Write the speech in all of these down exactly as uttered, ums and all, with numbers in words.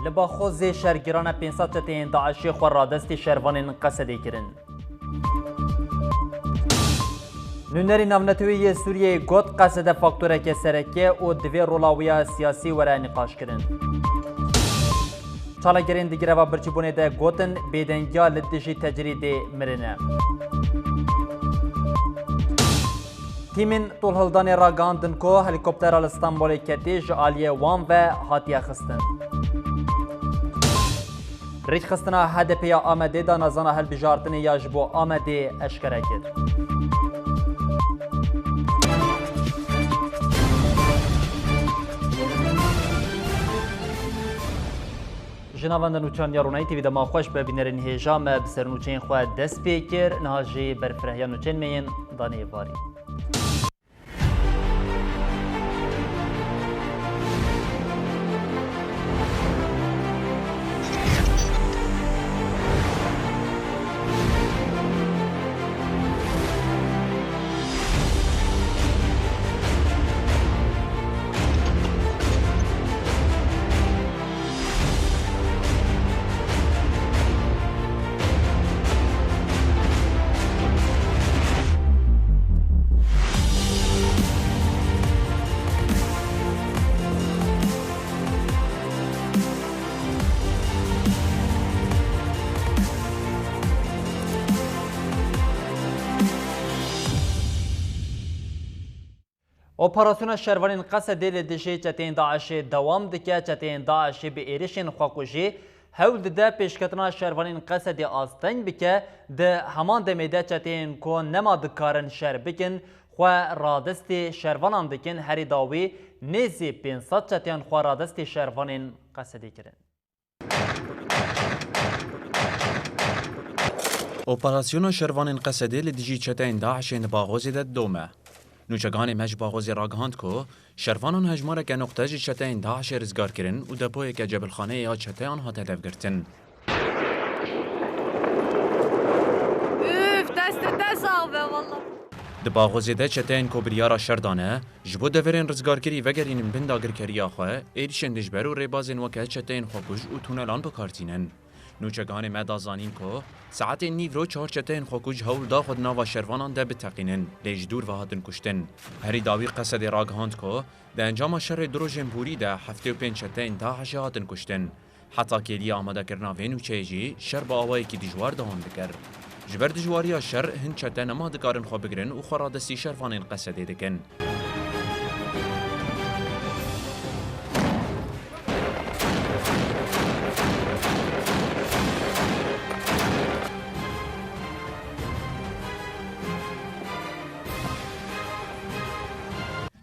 Li Baxozê şergirane pênc sed çeteyên DAIŞê xwe radestî şervanên Qesedê kirin. Nûnerî Navnetewî yê Sûriyeyê got, Qesede faktoreke sereke û divê rola wî ya siyasî were nîqaşkirin. Çalakgerên di greva birçîbûnê de gotin, bêdengiya li dijî tecrîdê mirine. Tîmên tolhildanê ragihandin ku helîkoptera li Stenbolê ketî ji aliyê wan ve hatiye xistin. Rêkxistina H D P ya Amedê danezana hilbijartinê ya ji bo Amedê eşkere kir. Ji navenda nûçan ya Ronahî T V dema xweş be bînerên hêja me bi ser nûçeyên xwe dest pê kir. Niha jî berfirehya nûçeyên me yên danê êvarî. Operasyona şervanên Qesedê li dijî çeteyên DAIŞê dewam dike. Çeteyên DAIŞê bi êrişên xwekujî hewl dide pêşketina şervanên Qesedê asteng bike. Di heman demê de çeteyên ku nema dikarin şer bikin, xwe radestî şervanan dikin. Herî dawî nêzî pênc sed çeteyan xwe radestî şervanên Qesedê kirin. Operasyona şervanên Qesedê li dijî çeteyên DAIŞê li Baxozê de didome. Nûçeganê me ji Baxozê ragihand ku şervanan hejmareke noqte ji çeteyên DAIŞê rizgar kirin û depoyeke cebilxaneyê ya çeteyan hate levgirtin. Üf, destê te sağ be, wallah. Di Baxozê de çeteyên ku biryara şer dane, ji bo deverên rizgarkirî vegerînin bin dagirkeriya xwe, êrişên dijber û rêbazên weke çeteyên xwekuj û tunelan bi kar tînin. Nûçeganê me da zanîn ku saetên nîvro çar çeteyên xwekuj hewl da xwe di nava şervanan de biteqînin, lê ji dûr ve hatin kuştin. Herî dawî Qesedê ragihand ku di encama şerê du rojên borî de heftê û pênc çeteyên DAIŞê hatin kuştin. Heta kêliya amadekirina vê nûçeyê jî şer bi awayekî dijwar dewam dikir. Ji ber dijwariya şer, hin çete nema dikarin xwe bigirin û xwe radestî şervanên Qesedê dikin.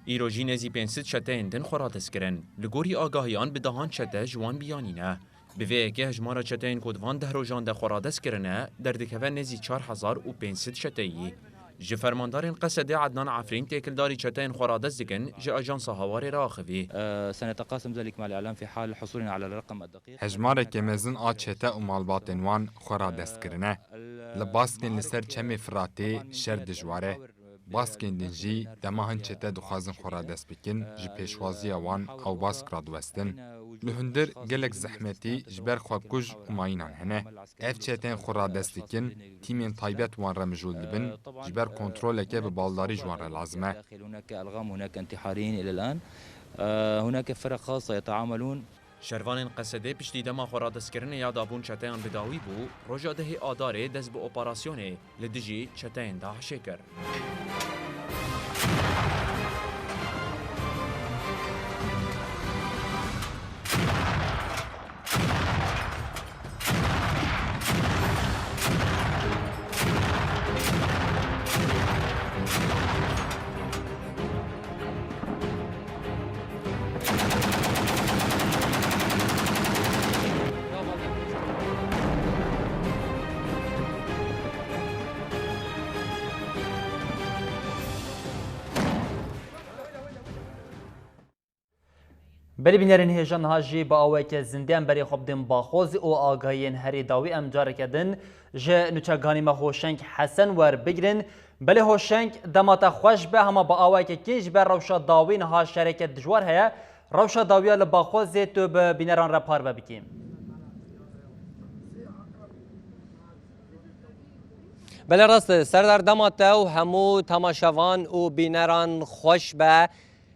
Îro jî nêzî pênc sed çeteyên din xwe radest kirin. Li gorî agahiyan bi dehan çete ji wan biyanî ne. Bi vê yekê hejmara çeteyên ku di van deh rojan de xwe radest kirine, derdikeve nêzî çar hezar û pênc sed çeteyî. Ji fermandarên Qesedê Ednan Efrîn têkildarî çeteyên xwe radest dikin, ji Ajansa Hawarê re axivî. أه، سنتقاسم ذلك مع الإعلام في حال حصولنا على الرقم الدقيق. Hejmareke mezin a çete û malbatên wan xwe radest kirine. Li baskên li ser Çemê Firatê şer dijwar e. Baskên din jî dema hin çete dixwazin xwe radest bikin, ji pêşwaziya wan ew bask radiwestin. Li hundir gelek zehmetî ji ber xwekuj û mayînan hene. Ev çeteyên xwe radest dikin, tîmên taybet wan re mijûl dibin, ji ber kontroleke bi baldarî ji wan re lazim e. هناك ألغام، هناك انتحاريين إلى الآن. آه، هناك فرق خاصة يتعاملون. Şervanên Qesedê piştî dema xwe radestkirinê ya dabûn çeteyan bi dawî bû, roja dehê Adarê dest bi operasyonê li dijî çeteyên DAIŞê kir. Belê bînerên hêja, niha jî bi awayeke zindî em berê xwe bidin Baxozê û agahiyên herî dawî em careke din ji nûçeganê me Hoşeng Hesen werbigirin. Belê Hoşeng, dema te xweş be, hema bi awayeke kê ji ber rewşa dawî niha şereke dijwar heye. Rewşa dawiya li Baxwazê tu bi bîneran re parve bikî. Belê rast e, Serdar dema te û hemû temaşevan û bîneran xweş be.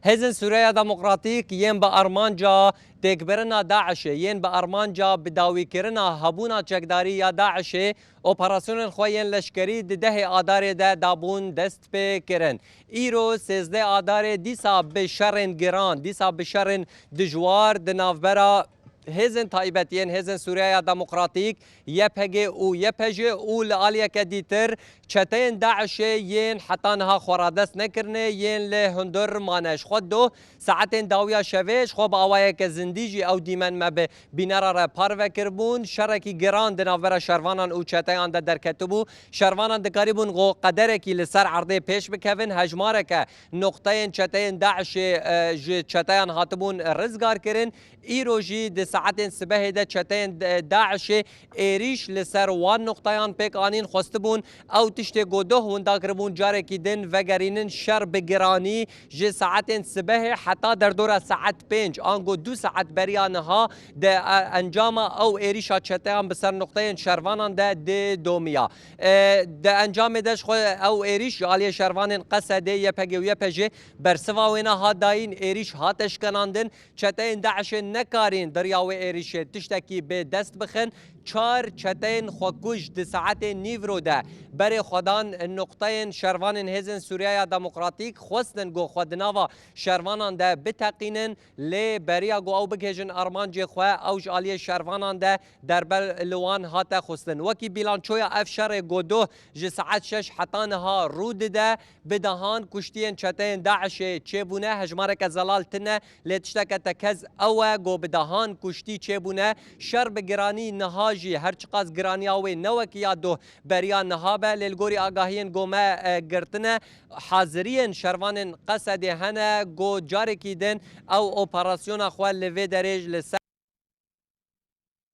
Hêzên Sûriyeya Demokratîk yên bi armanca têkbirina DAIŞê, yên bi armanca bidawîkirina hebûna çekdarî ya DAIŞê, operasyonên xwe yên leşkerî di dehê Adarê de dabûn dest pê kirin. Îro sêzdeh Adarê dîsa bi şerên giran, dîsa bi şerên dijwar di navbera hêzên taybet yên Hêzên Sûriyeya Demokratîk, Y P G û Y P J û li aliyeke dîtir çeteyên DAIŞê yên heta niha xwe radest nekirine, yên li hundir mane. Ji xwe doh saetên dawiya şevê ji xwe bi awayeke zindî jî ew dîmen me bi bînera re parve kiribûn. Şerekî giran di navbera şervanan û çeteyan de derketibû. Şervanan dikarîbûn xwe qederekî li ser erdê pêş bikevin. Hejmareke noqteyên çeteyên DAIŞê, e, ji çeteyan hatibûn rizgar kirin. Îro jî di saetên sibehê de çeteyên, e, DAIŞê êrîş li ser wan noqteyan pêk anîn. Xwestibûn ew tiştê ku doh winda kiribûn careke din vegerînin. Şer bi giranî ji saetên sibehê heta derdora saet pênc, ango du saet beriya niha di, e, encama ew êrîşa çeteyan bi ser noqteyên şervanan de didomiya. E, di encamê de ji xwe ew êrîş ji aliyê şervanên Qesedê, Y P G û Y P J bersiva wêna hat dayîn, êrîş hat eşkenandin. Çeteyên DAIŞê nekarîn di riya wê êrîşê tiştekî bi dest bixin. Çar çeteyên xwekuj di saetên nîvro de berê xwe dan noqteyên şervanên Hêzên Sûriyeya Demokratîk, xwestin ku xwe di nava şervanan de biteqînin, lê beriya ku ew bigihêjin armancê xwe, ew ji aliyê şervanan de derbe li wan hate xwestin. Wekî bîlançoya ev şerê ku doh ji saet şeş heta niha rû dide, bi dehan kuştiyên çeteyên DAIŞê çêbûne, hejmareke zelal tune, lê tişteke tekez ew e ku bi dehan kuştî çêbûne. Şer bi giranî niha jî, her çiqas giraniya wê ne wekî ya doh beriya niha be, lê li gorî agahiyên ku me, e, girtine, haziriyên şervanên Qesedê hene ku carekî din ew operasyona xwe li vê derê li ser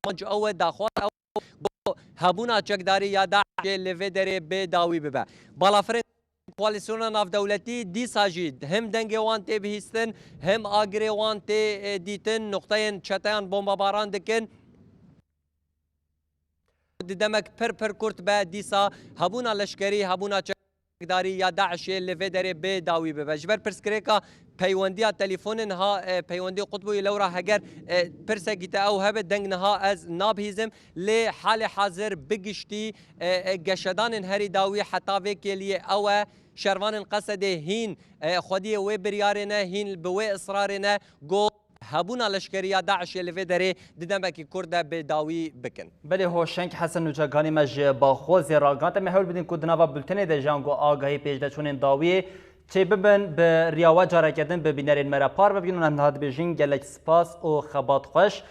ew e, daxwaz ew ku hebûna çekdarî ya DAIŞê li vê derê bi dawî bibe. Balafirên koalîsyona navdewletî dîsa jî him dengê wan tê bihîstin, him agirê wan tê, e, dîtin, noqteyên çeteyan bombebaran dikin. Di demek pir pir kurt be, dîsa hebûna leşkerî, hebûna çekdarî ya DAIŞê li vê derê bi dawî bibe. Ji ber pirsgirêka peywendiya telefonê niha, e, peywendiyê qut bûye, lewra heger, e, pirsekî te ew hebe, deng niha ez nabihîzim, lê halê hazir bi giştî, e, e, geşedanên herî dawî heta vê kêliyê ew e, şervanên Qesedê hîn, e, xwediyê wê biryarê ne, hîn bi wê israrê ne, ku hebûna leşkerî ya DAIŞê li vê derê di demekî kurt de bi dawî bikin. Belê Hoşeng Hesen nûçekanî me ji Baxwazê ragihand. Em ê hewl bidin ku di nava bultenê de jî ango agahî pêşdeçûnên dawiyê çêbibin, bi riya we careke din bi bînerên me re parve bikin û em niha dibêjin gelek spas û xebat xweş.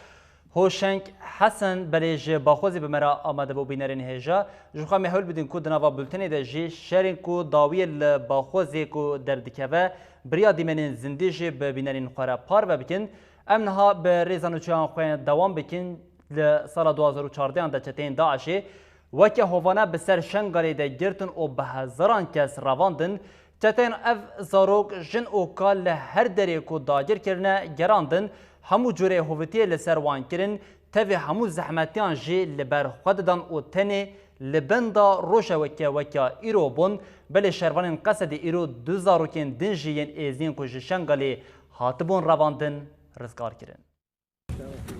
Hoşeng Hesen, belê ji Baxwazê bi me re amade bû bînerên hêja. Ji xwe em ê hewl bidin ku di nava bultenê de jî şerên ku dawiyê li Baxwazê ku derdikeve, bi riya dîmenên zindî jî bi bînerên xwe re parve bikin. Em niha bi rêza nûçeyan xwe yên dewam bikin. Li sala du hazar û çardehan de çeteyên DAIŞê weke hovane bi ser Şengalê de girtin û bi hezaran kes revandin. Çeteyên ev zarok, jin û kal li her derê ku dagir kirine gerandin, hemû cûrê hovitiyê li ser wan kirin, tevî hemû zehmetiyan jî li ber xwe didan û tenê li benda rojeveke weke îro bûn. Belê şervanên Qesedê îro du zarokên din jî yên êzîn ku ji Şengalê hatibûn revandin, rizgar kirin.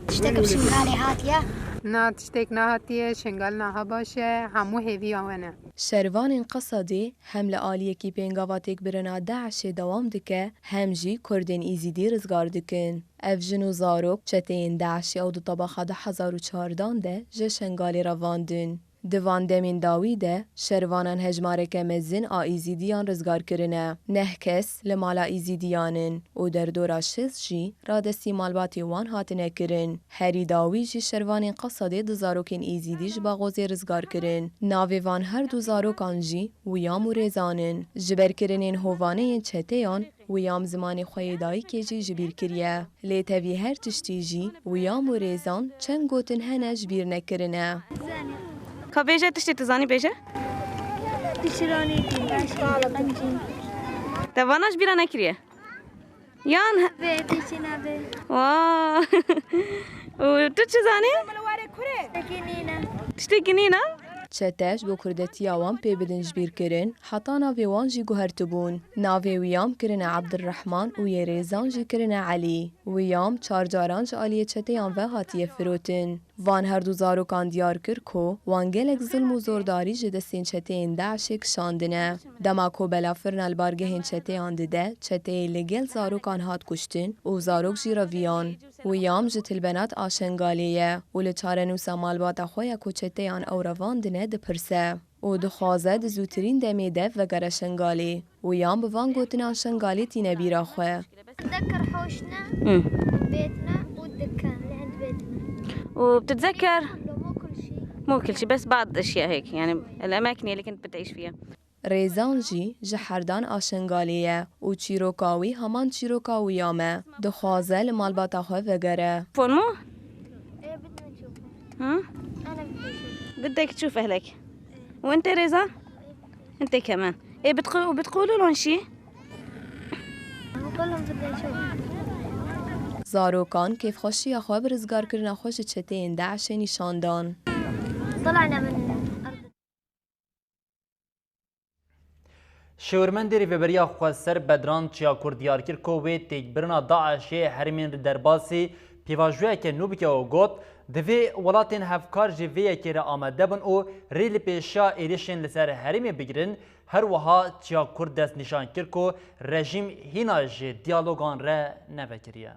Tiştek bi Şingalê hatiye? Na, tiştek nehatiye, Şingal niha baş e, hemû hêviya we ne. Şervanên Qesedê hem li aliyekî pêngava têkbirina DAIŞê dewam dike, hem jî Kurdên Êzîdî rizgar dikin. Ev jin û zarok çeteyên DAIŞê ew di tebaxa du hezar û çardan de ji Şengalê revandin. Di van demên dawî de şervanan hejmareke mezin a Êzîdiyan rizgar kirine. Neh kes li mala Êzîdiyan in û derdora şêst jî radestî malbatê wan hatine kirin. Herî dawî jî şervanên Qesedê du zarokên Êzîdî ji Baxozê rizgar kirin. Navê van her du zarokan jî Wiyam û Rêzan in. Ji ber kirinên hovaneyên çeteyan, Wiyam zimanê xwe yê dayikê jî ji bîr kiriye. Lê tevî her tiştî jî Wiyam û Rêzan çend gotin hene ji bîr nekirine. Ka bêje, tiştê tu zanî bêje. Pişiranê kiriye, qencî. Te vana ji bîra nekiriye? Yan he- Vê tiştî nabe. Wa. Û tu çi zanî? Tiştekî nîne. Tiştekî nîne? Çete ji bo kurdetiya wan pê bidin ji bîr kirin, heta navê wan jî guhertibûn. Navê Wiyam kirine Ebdirrehman û yê Rêzan jî kirine Elî. Wiyam çar caran ji aliyê çeteyan ve hatiye firotin. Van herdu zarokan diyar kir ku wan gelek zilm û zordarî ji destên çeteyên DAIŞê kişandine. Dema ku belafirina li bargehên çeteyan dide, çeteyê li gel zarokan hat kuştin û zarok jî reviyan. Wiyam ji Tilbenat a Şengalê ye û li çarenûsa malbata xwe ya ku çeteyan ew revandine dipirse û dixwaze di zûtirîn demê de vegere Şengalê. Wiyam bi van gotinan Şengalê tîne bîra xwe. Deker hoşne, Hı. Bêtine û diken li hend bêtine. وبتتذكر مو كل شيء. مو كل شيء، بس بعض الأشياء هيك، يعني الأماكن اللي كنت بتعيش فيها. Rêzan jî ji Herdan a Şengalê ye û çîroka wî heman çîroka Wiyam e. Dixwaze li malbata xwe vegere. فون مو؟ Hı? بدك تشوف أهلك. وأنت رضا؟ أنت كمان. إيه بتقو-، وبتقولوا لهم شي؟ Zarokan kêfxweşiya xwe bi rizgarkirina xwe ji çeteyên DAIŞê nîşan dan. Şêwirmendê Rêveberiya Xweser Bedran Çiyakur diyar kir ku wê têkbirina DAIŞê herêmên li derbasî pêvajoyeke nû bike û got, divê welatên hevkar ji vê yekê re amade bin û rê li pêşiya êrişên li ser herêmê bigirin. Her wiha Çiyakur destnîşan kir ku rejîm hîna ji diyalogan re nevekiriye.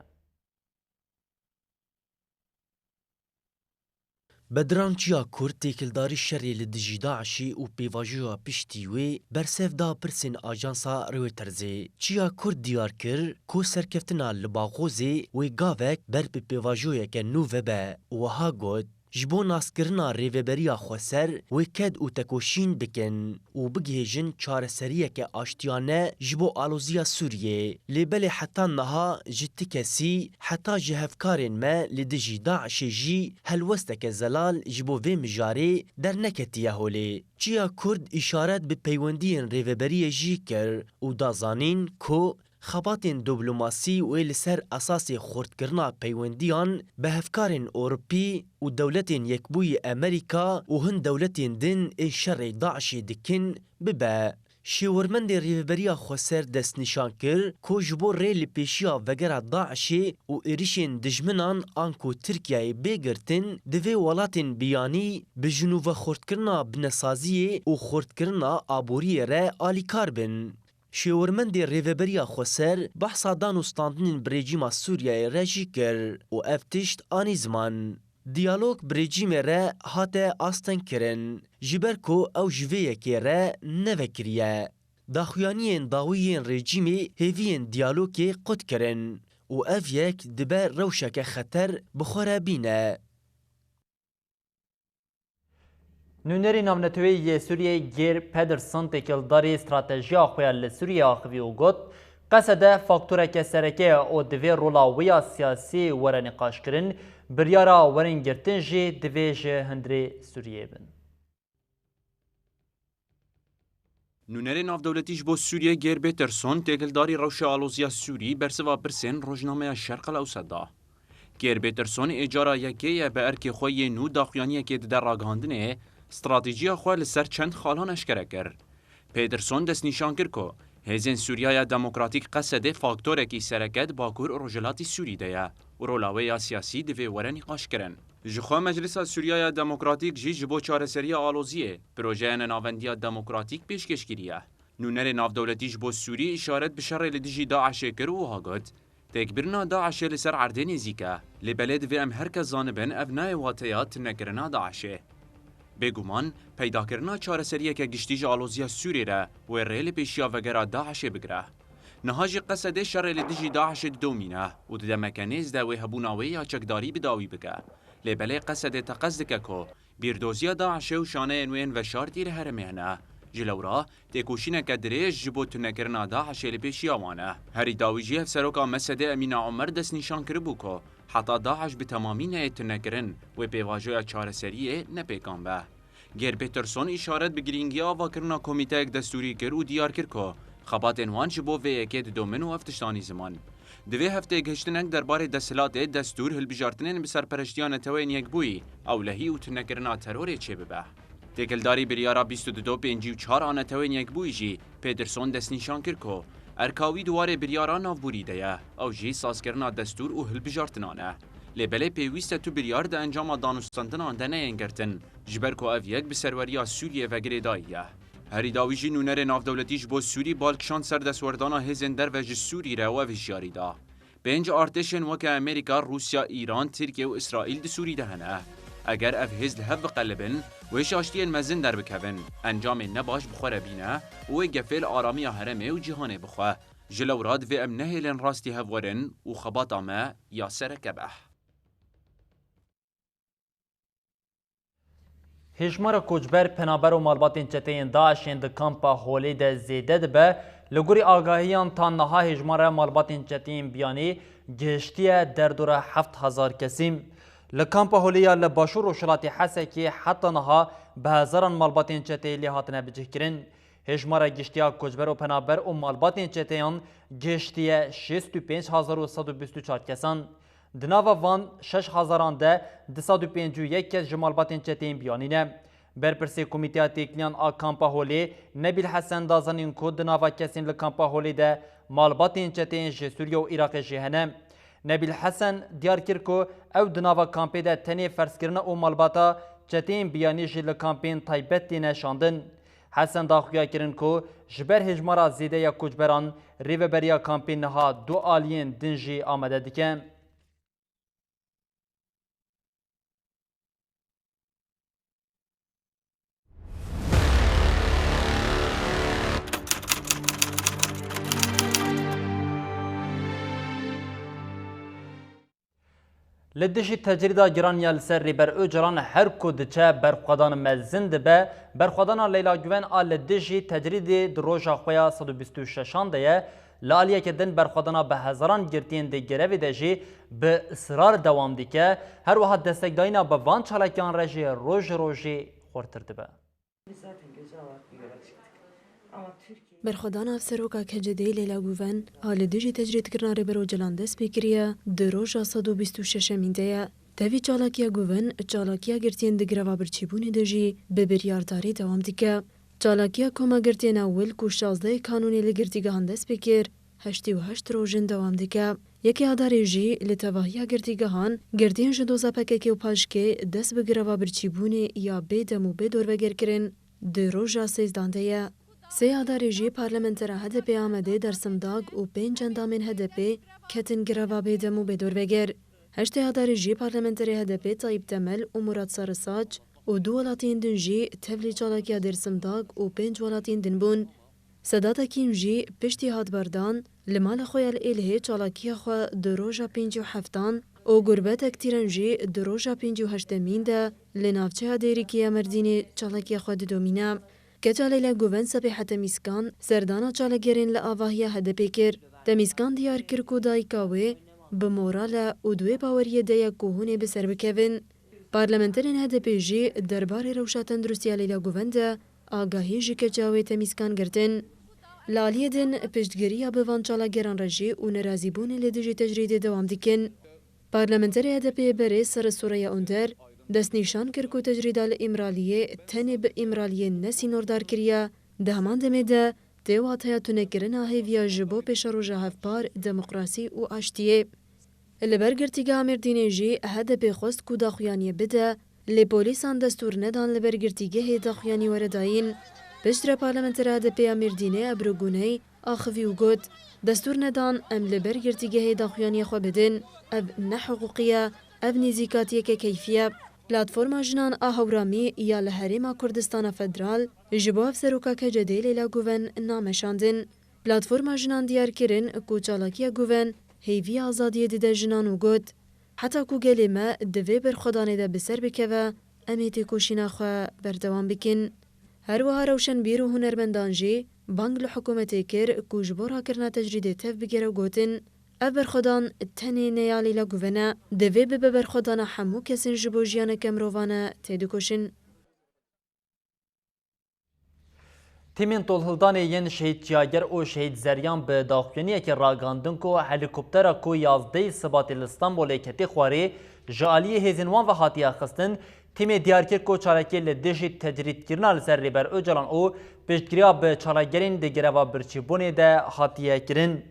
Bedran Çiyakur têkildarî şerê li dijî DAIŞê û pêvajoya piştî wê bersev da pirsên ajansa Reutersê. Çiyakur diyar kir ku serkeftina li Baxozê wê gavek ber bi pêvajoyeke nû vebe û wiha got, Ji bo naskirina Rêveberiya Xweser wê ked û tekoşîn bikin û bigihêjin çareseriyeke aştiyane ji bo aloziya Sûriyê. Lê belê heta niha ji ti kesî, heta ji hevkarên me li dijî DAIŞê jî helwesteke zelal ji bo vê mijarê derneketiye holê. Çiyakur îşaret bi peywendiyên rêveberiyê jî kir û da zanîn ku xebatên diplomasî wê li ser esasê xurtkirina peywendiyan bi hevkarên Ewropî û Dewletên Yekbûyî Amerîka û hin dewletên din ên şerê DAIŞê dikin bibe. Şêwirmendê Rêveberiya Xweser destnîşan kir ku ji bo rê li pêşiya vegera DAIŞê û êrişên dijminan anku Tirkiyeyê bê girtin, divê welatên biyanî bi ji nû ve xurtkirina binesaziyê û xurtkirina aboriyê re alîkar bin. Şêwirmendê Rêveberiya Xweser behsa dan û standinên bi rejîma Sûriyeyê re jî kir û ev tişt anî ziman. Diyalog bi rejîmê re hate astengkirin, ji ber ku ew ji vê yekê re nevekiriye. Daxuyaniyên dawî yên rejîmê hêviyên diyalogê qut kirin û ev yek dibe rewşeke xeter bi xwe re bîne. Nûnerê Navneteweyî yê Sûriyeyê Geir Pedersen têkildarî stratejiya xwe ya li Sûriyeyê axivî û got, Qesede faktoreke sereke ye û divê rola wê ya siyasî were nîqaşkirin, biryara werin girtin jî divê ji hundirê Sûriyeyê bin. Nûnerê navdewletî ji bo Sûriyê Geir Peterson têkildarî rewşa aloziya Sûrî bersiva pirsên rojnameya Şerq El Ewsed da. Geir Peterson ê cara yekê ye bi erkê xwe yê nû daxuyaniyekê dide ragihandinê, stratejiya xwe li ser çend xalan eşkere kir. Peterson destnîşan kir ku hêzên Sûriyeya Demokratîk Qesedê faktorekî sereke di Bakur û Rojhilatî Sûrî de ye û rola wê ya siyasî divê were nîqaşkirin. Ji xwe Meclisa Sûriyeya Demokratîk jî ji bo çareseriya aloziyê projeya nenavendiya demokratîk pêşkêş kiriye. Nûnerê navdewletî ji bo Sûrî îşaret bi şerê li dijî DAIŞê kir û wiha got, Têkbirina DAIŞê li ser erdê nêzîk e, lê belê divê em her kes zanibin ev nayê wateya tunekirina DAIŞê. Bêguman, peydakirina çareseriyeke giştî ji aloziya Sûrî re wê rê li pêşiya vegera DAIŞê bigire. Niha jî Qesedê şerê li dijî DAIŞê didomîne û di demeke nêz de wê hebûna wê ya çekdarî bi dawî bike. Lê belê Qesedê teqez dike ku bîrdoziya DAIŞê û şaneyên wê yên veşartî li herêmê hene. Ji lewra têkoşîneke dirêj ji bo tunekirina DAIŞê li pêşiya wan e. Herî dawî jî Hevseroka Mesedê Emîna Omer destnîşan kiribû ku heta DAIŞ bi temamî neyê tunekirin, wê pêvajoya çareseriyê ne pêkan be. Geir Peterson îşaret bi girîngiya avakirina komîteyek destûrî kir û diyar kir ku xebatên wan ji bo vê yekê didomin û ev tişt anî ziman. Divê hefteyê gihiştinek derbarê desthilatê, destûr, hilbijartinên bi serpereştiya Neteweyên Yekbûyî, ewlehî û tunekirina terorê çêbibe. Têkildarî biryara bîst û du pêncî û çar a Neteweyên Yekbûyî jî Pederson destnîşan kir ku erka wî di warê biryara navborî de ye. Ew jî sazkirina destûr û hilbijartinan e. Lê belê pêwîst e tu biryar di encama danûstandinan de neyên girtin, ji ber ku ev yek bi serweriya Sûriyê ve girêdayî ye. Herî dawî jî nûnerê navdewletî ji bo Sûrî bal kişand ser destwerdana hêzên derve ji Sûrî re û ev hişyarî da. Pênc artêşên weke Amerîka, Rûsya, Îran, Tirkiye û Îsraîl di Sûrî de hene. Eger ev hêz li hev biqelibin û hêj aştiyên mezin derbikevin, encamên nebaş bi xwe re bîne û wê gefê li aramiya herêmê û cîhanê bixwe. Ji lewra divê em nehêlin rastî hev werin û xebata me ya sereke be. Hêjmara koçber, penaber û malbatên çeteyên DAIŞ'ên di kampa Holê de zêde dibe. Li gorî agahiyan, ta niha hêjmara malbatên çeteyên biyanî gihiştiye derdora heft hezar kesî. Li kampa Holê ya li başûr rojhilatê Hesekê heta niha bi hezaran malbatên çeteyê lê hatine bicihkirin. Hêjmara giştiya koçber û penaber û malbatên çeteyan gihiştiye şêst û pênc hezar û sed û bîst û çar kesan. Di nava van şeş hezaran de du sed û pêncî û yek kes ji malbatên çeteyên biyanî ne. Berpirsê Komîteya Têkiliyan a Kampa Holê, Nebîl Hesen, da zanîn ku di nava kesên li Kampa Holê de malbatên çeteyên ji Sûriye û Iraqê jî hene. Nebîl Hesen diyar kir ku ew di nava kampê de tenê ferzkirina û malbata çeteyên biyanî jî li kampên taybet têne şandin. Hesen da xuya kirin ku ji ber hêjmara zêde ya koçberan, rêveberiya kampê niha du aliyên din jî amade dike. Li dijî tecrîda giran ya li ser Rêber Ocalan her ku diçe berxwedan mezin dibe. Berxwedana Leyla Guven a li dijî tecrîdê di roja xwe ya sed û bîst û şeşan de ye. Li aliyeke din berxwedana bi hezaran girtiyên di grevê de jî bi israr dewam dike. Her wiha destekdayîna bi van çalakiyan re jî roj ji rojê xurtir dibe. Biz zaten göze abartmaya başladık. Ama Türkiye Berxwedana Hevseroka K C D'yê Leyla Guven a li dijî tecrîdkirina Rêber Ocalan dest pê kiriye, di roja sed û bîst û şeşemîn de ye. Tevî çalakiya Guven, çalakiya girtiyên di greva birçîbûnê de jî bi biryardarî dewam dike. Çalakiya Koma Girtiyên Ewil ku şazdehê Kanûnê li girtîgehan dest pê kir, heştê û heşt rojin dewam dike. Yekê Adarê jî li tevahiya girtîgehan, girtiyên ji doza P K K û Paşkê dest bi greva birçîbûnê ya bê dem û bê dorvegerkirin di roja sêzdan de ye. Sê Adarê jî parlamentera H D P Amedê Dersim Dag û pênc endamên H D P ketin greva bê dem û bê dorveger. Heştê Adarê jî parlamenterê H D P Tayyip Temel û Murat Sarısaç û du welatiyên din jî tevlî çalakiya Dersim Dag û pênc welatiyên din bûn. Sedat Ekîm jî piştî hat berdan, li mala xwe ya li Êlihê çalakiya xwe di roja pêncî û heftan û Gurbetek Tîren jî di roja pêncî û heştemîn de li navçeya Dêrikê ya Mêrdînê çalakiya xwe didomîne. Keça Leyla Guven Sebêha Temîskan serdana çalakgerên li avahiya H D P kir. Temîskan diyar kir ku dayika wê bi moral e û di wê baweriyê de ye ku hûn ê bi ser bikevin. Parlamenterên H D P jî derbarê rewşa tenduristiya Leyla Guven de agahî ji keça wê Temîskan girtin. Li aliyê din piştgiriya bi van çalakgeran re jî û nerazîbûnê li dijî tecrîdê dewam dikin. Parlamenterê H D P'ê berê Sere Soraya Onder destnîşan kir ku tecrîda li Îmraliyê tenê bi Îmraliyên ne sînordar kiriye, di heman demê de tê wateya tunekirina hêviya ji bo pêşeroja hevpar, demokrasî û aştiyê. Li ber girtîgeha Mêrdînê jî H D P xwest ku daxuyaniyê bide, lê polîsan destûr nedan li ber girtîgehê daxuyanî were dayîn. Piştre parlamentera H D P ya Mêrdînê Ebru Guney axivî û got, destûr nedan em li ber girtîgehê daxuyaniyê xwe bidin. Ev ne hiqûqî ye, ev nêzîkatiyeke keyfî ye. Platforma Jinan a Hewramî ya li Herêma Kurdistana Federal ji bo Hevseroka K C D'yê Leyla Guven name şandin. Platforma Jinan diyar kirin ku çalakiya Guven hêviya azadiyê dide jinan û got, heta ku gelê me di vê berxwedanê de bi ser bikeve, em ê têkoşîna xwe berdewam bikin. Her wiha rewşenbîr û hunermendan jî bang li hikûmetê kir ku ji bo rakirina tecrîdê tev bigere û gotin, ev berxwedan tenê ne ya Leyla Guven e, divê bibe berxwedana hemû kesên ji bo jiyaneke mirovane têdikoşin. Tîmên tolhildanê yên Şehîd Çiyager û Şehîd Zeryan bi daxuyaniyekê ragihandin ku helîkoptera ku yazdehê Sibatê li Stenbolê ketî xwarê, ji aliyê hêzên wan ve hatiye xistin, tîmê diyar kir ku çalakiyê li dijî tecrîdkirina li ser Rêber Ocalan û piştgiriya bi çalakgerên di greva birçîbûnê de hatiye kirin.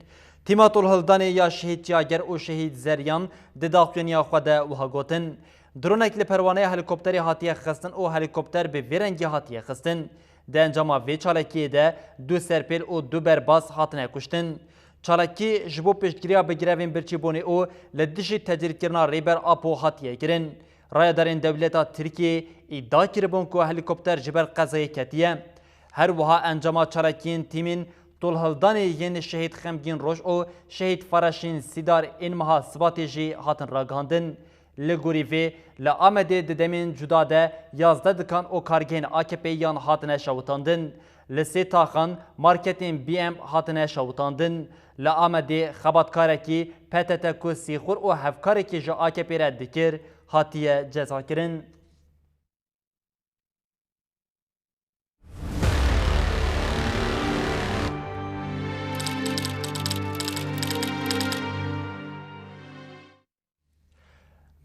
Tîma tolhildanê ya Şehîd Çiyager û Şehîd Zeryan di daxuyaniya xwe de wiha gotin, dronek li perwaneya helîkopterê hatiye xistin û helîkopter bi vê rengî hatiye xistin. Di encama vê çalakiyê de du serpêl û du berbas hatine kuştin. Çalakî ji bo piştgiriya bi grevên birçîbûnê û li dijî tecrîdkirina Rêber Apo hatiye kirin. Rayedarên dewleta Tirkiyê îdia kiribûn ku helîkopter ji ber qezayê ketiye. Her wiha encama çalakiyên tîmên tolhildanê yên Şehîd Xemgîn Roj û Şehîd Faraşîn Sîdar ên meha Sibatê jî hatin ragihandin. Li gorî vê, li Amedê di demên cuda de yazdeh dikan û kargehên A K P yan hatine şewitandin. Li sê taxan marketên B M hatine şewitandin. Li Amedê xebatkarekî P T T ku sîxur û hevkarekî ji A K P re dikir, hatiye cezakirin.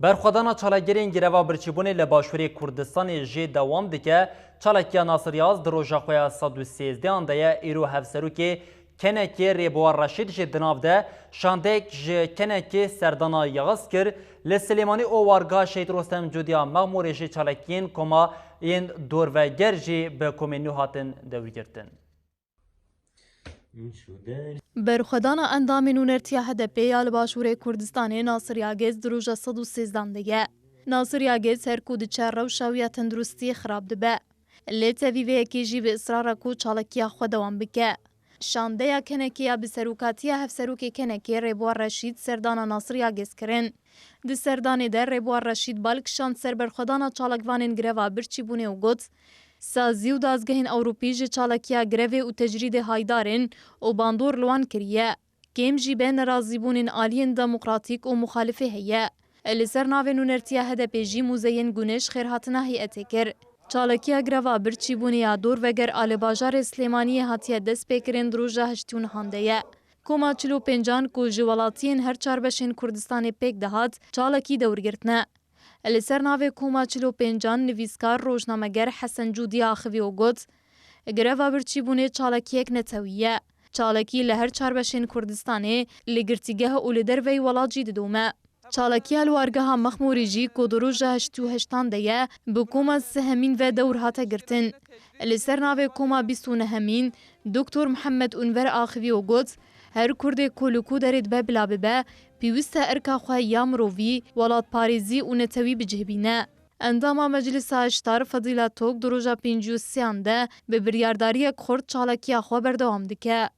Berxwedana çalakgerên greva birçîbûnê li Başûrê Kurdistanê jê dewam dike. Çalakiya Nasir Yaz di roja xwe ya sed û sêzdeh an de ye. Îro Hevserokê Kenekê Rêbuwar Reşîd jî di nav de şandeyek ji Kenekê serdana Yaz kir. Li Silêmanî û wargeha Şehîd Rostem Cudiya Mexmûrê jî çalakiyên koma yên dorveger jî bi komên nû hatin dewrgirtin. Berxwedana endamên nûnertiya H D P ya li Başûrê Kurdistanê Nasir Yagez di roja sed û sêzdan de ye. Nasir Yagez her ku diçe rewşa wî ya tenduristî xirab dibe. Lê tevî vê yekê jî bi israr e ku çalakiya xwe dewam bike. Şandeya Kenekê ya bi serokatiya Hevserokê Kenekê Rêbuwar Reşîd serdana Nasir Yagez kirin. Di serdanê de Rêbuwar Reşîd bal kişand ser berxwedana çalakvanên greva birçîbûnê û got, Sazî û dazgehên Ewropî ji çalakiya grevê û tecrîdê haydar in û bandor li wan kiriye. Kêm jî be nerazîbûnên aliyên demokratîk û muxalifê heye. Li ser navê nûnertiya H D P jî Muzeyên Guneş xêrhatina heyetê kir. Çalakiya greva birçîbûnê ya dorveger a li bajarê Silêmaniyê hatiye destpêkirin di roja heştê û nehan de ye. Koma çil û pêncan ku ji welatiyên her çar beşên Kurdistanê pêk dihat, çalakî dewr girtine. Li ser navê koma çil û pêncan nivîskar rojnameger Hesen Cûdî axivî û got, Greva birçîbûnê çalakiyek netewî ye. Çalakî li her çar beşên Kurdistanê, li girtîgeh û li derveyî welat jî didome. Çalakiya li wargeha Mexmûrê jî ku di roja heştê û heştan de ye, bi koma sihemîn ve dewr hate girtin. Li ser navê koma bîst û nehemîn, Doktor Mihemed Unver axivî û got, Her Kurdê ku li ku derê dibe bila bibe, pêwîst e erka xwe ya mirovî, welatparêzî û netewî bi cih bîne. Endama Meclisa Hişdar Fedîla Tok di roja pêncî û sêyan de bi biryardariyek xurt çalakiya xwe berdewam dike.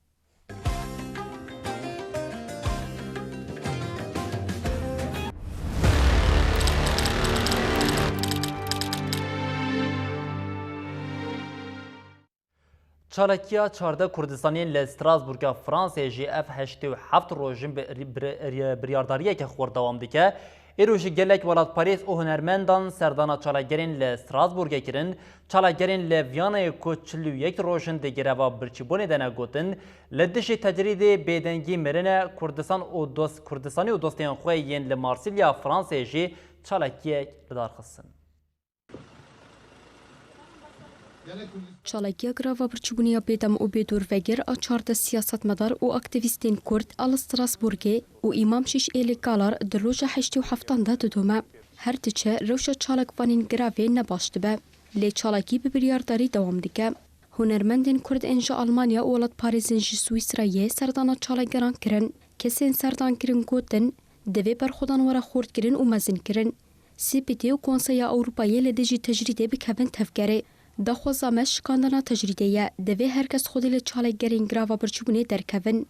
Çalakiya çardeh Kurdistaniyên li Strasbourga Fransayê jî ev heştê û heft rojin bi, bi, bi, biryardariyeke xurt dewam dike. Îro jî gelek welatparêz û hunermendan serdana çalakgerên li Strasbourgê kirin. Çalakgerên li Viyanayê ku çil û yek rojin di greva birçîbûnê de ne gotin, li dijî tecrîdê bêdengî mirine, Kurdistan û dost, Kurdistanî û dostên xwe yên li Marsilya Fransayê jî çalakiyek li dar xistin. Çalakiya greva birçîbûnê ya bêdem û bêdorvegir a çardeh siyasetmedar û aktîvîstên Kurd a li Strasbourgê û Îmam Şîş êlê Galar di roja heştê û heftan de didome. Her diçe rewşa çalakvanên grevê ne baş dibe. Lê çalakî bi biryardarî dewam dike. Hunermendên Kurd ên ji Almanya û welatparêzên ji Swîsreyê serdana çalakgeran kirin. Kesên serdankirin gotin, Divê berxwedan were xurtkirin û mezinkirin. C P T û Konseya Ewropayê li dijî tecrîdê bikevin tevgerê. Daxwaza me şikandina tecrîdê ye. Divê her kes xwedî li çalakgerên greva birçîbûnê derkevin.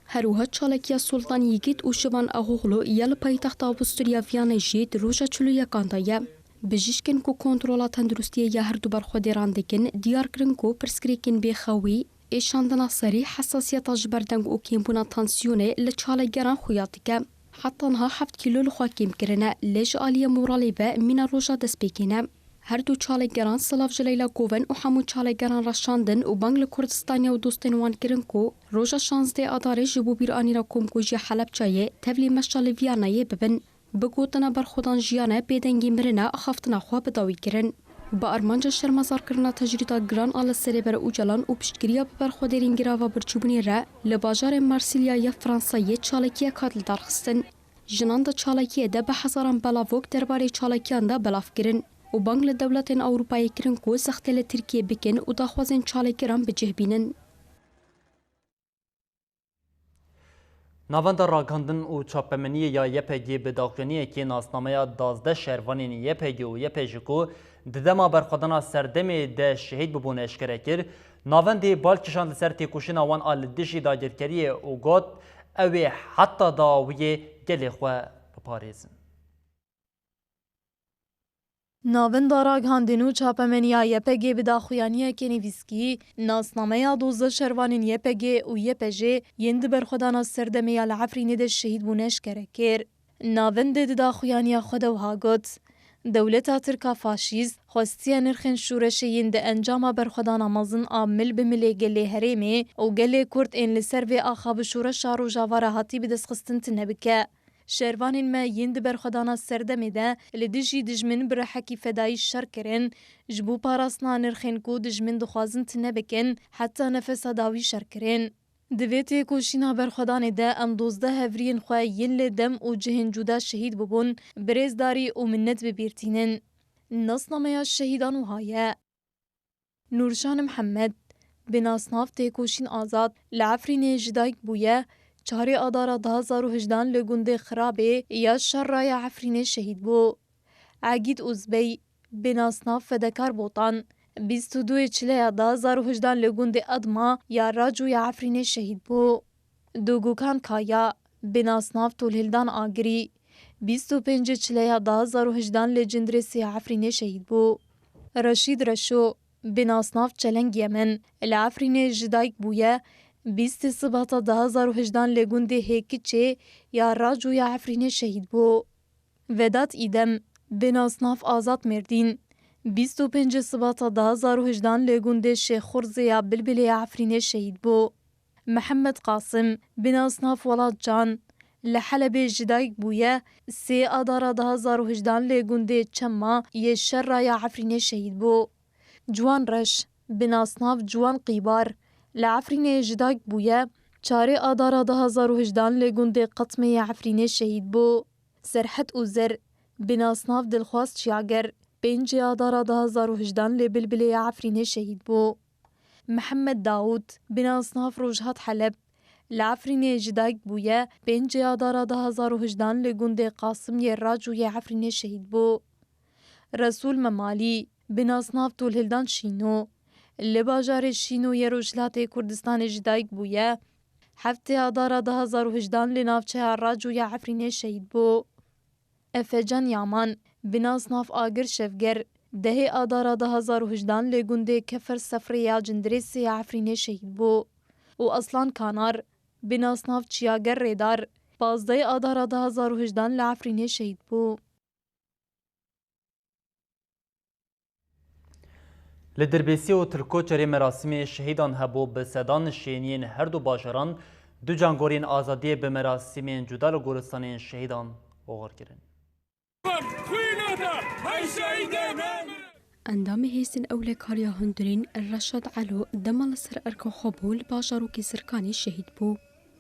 Her wiha çalakiya Sultan Yigit û Şivan Axoglu ya li paytexta Avusturya Viyanê jî di roja çil û yekan de ye. Bijîşkên ku kontrola tenduristiyê ya her du berxwedêran dikin, diyar kirin ku pirsgirêkên bêxewî, êşandina serî, hesasiyeta ji ber deng û kêmbûna tansiyonê li çalakgeran xuya dike. Heta niha heft kîlo li xwe kêm kirine, lê ji aliyê moralê ve mîna roja destpêkê ne. Her du çalakgeran silav ji Leyla Guven û hemû çalakgeran re şandin û bang li Kurdistaniya û dostên wan kirin ku roja şazdeh Adarê ji bo bîranîna komkujiya Helebçeyê tevlî meşa li Viyanayê bibin. Bi gotina berxwedan jiyane bêdengî mirine, axaftina xwe bi dawî kirin. Bi armanca şermezarkirina tecrîda giran a li serê Bere Ocalan û piştgiriya bi berxwedêrên girava birçîbûnê re li bajarê Marsilya ya Fransayê çalakiyek hat lidarxistin. Jinan di çalakiyê de bi hezaran belavok derbarê çalakiyan de belav kirin û bang li dewletên Ewropayê kirin ku zextê li Tirkiyê bikin û daxwazên çalakgeran bi cih bînin. Navenda Ragihandin û Çapemeniyê ya Y P G bi daxuyaniyekê nasnameya duwazdeh şervanên Y P G û Y P J ku di dema berxwedana serdemê de şehîd bûbûn eşkere kir. Navendê bal kişand li ser têkoşîna wan a li dijî dagirkeriyê û got, ew ê heta dawiyê gelê xwe biparêzin. Navenda Ragihandin û Çapemeniya Y P G bi daxuyaniyeke nivîskî nasnameya dozdeh şervanên Y P G û Y P J yên di berxwedana serdemê ya li Efrînê de şehîd bûne eşkere kir. Navendê di daxuyaniya xwe de wiha got, dewleta Tirk a faşîst xwestiye nirxên şoreşê yên di encama berxwedana mezin a mil bi milê gelê herêmê û gelê Kurd ên li ser vê axa bi şoreşa Rojava re hatî bidestxistin tune bike. Şervanên me yên di berxwedana serdemê de li dijî dijmin bi rihekî fedayî şer kirin, ji bo parastina nirxên ku dijmin dixwazin tune bikin, heta nefesa dawî şer kirin. Di vê têkoşîna berxwedanê de em dozdeh hevriyên xwe yên li dem û cihên cuda şehîd bûbûn, bi rêzdarî û minnet bi bîr tînin. Nasnameya şehîdan wiha ye. Nûrşan Mihemed, bi nasnav Têkoşîn Azad, li Efrînê ji dayik bûye, çarê Adara du hazar û hejdehan li gundê Xirabê ya şerra ya Efrînê şehîd bû. Egîd Uzbey, bi nasnav Fedekar Botan, bîst û duyê Çileya du hazar û hejdehan li gundê Edma ya Raco ya Efrînê şehîd bû. Dogukan Kaya, bi nasnav Tolhildan Agirî, bîst û pêncê Çileya du hazar û hejdehan li Cindirêsê ya Efrînê şehîd bû. Reşîd Reşo, bi nasnav Çeleng Yemen, li Efrînê ji dayik bûye, bîstê Sibata du hazar û hejdehan li gundê Hêkiçê ya Raco ya Efrînê şehîd bû. Vedat Îdem, bi nasnav Azad Mêrdîn, bîst û pêncê Sibata du hazar û hejdehan li gundê Şêxxurzê ya Bilbilê ya Efrînê şehîd bû. Mihemed Qasim, bi nasnav Welat Can, li Helebê ji dayik bûye, sê Adara du hazar û hejdehan li gundê Çema yê şerra ya Efrînê şehîd bû. Ciwan Reş, bi nasnav Ciwan Qîbar, li Efrînê ji dayik bûye, çarê Adara du hazar û hejdehan li gundê Qetmê ya Efrînê şehîd bû. Serhet Uzer, bi nasnav Dilxwaz Çiyager, pêncê Adara du hazar û hejdehan li Bilbilê ya Efrînê şehîd bû. Mihemed Dawûd, bi nasnav Rojhat Heleb, li Efrînê ji dayik bûye, pêncê Adara du hazar û hejdehan li gundê Qasim yê Raco yê Efrînê şehîd bû. Resûl Memalî, bi nasnav Tolhildan Şîno, li bajarê Şîno yê Rojhilatê Kurdistanê ji dayik bûye, heftê Adara du hazar û hejdehan li navçeya Raco ya Efrînê şehîd bû. Efecan Yaman, bi nasnav Agir Şevger, dehê Adara du hazar û hejdehan li gundê Kefer Sefrê ya Cindirêsê ya Efrînê şehîd bû û Aslan Kanar, bi nasnav Çiyager Rêdar, pazdehê Adara du hazar û hejdehan li Efrînê şehîd bû. Li Dirbêsiyê û Tilkoçerê merasîmê şehîdan hebû, bi sedan şêniyên her du bajaran du cangoriyên azadiyê bi merasîmên cuda li goristanên şehîdan oxir kirin. Endamê Hêzên Ewlekariya Hundirîn Reşad Elo dema li ser erka xwe bû li bajarokê Zirkanê şehîd bû.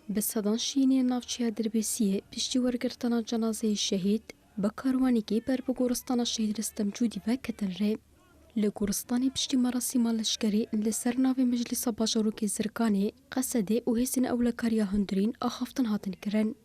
Bi sedan şîniyên navçeya Dirbêsiyê piştî wergirtina cenazeyê şehîd, bi karwanekî ber bi goristana Şehîd Ristem Cûdî ve ketin rê. Li goristanê piştî merasîma leşkerî li ser navê Meclîsa Bajarokê Zirkanê, Qesedê û Hêzên Ewlekariya Hundirîn axaftin hatin kirin.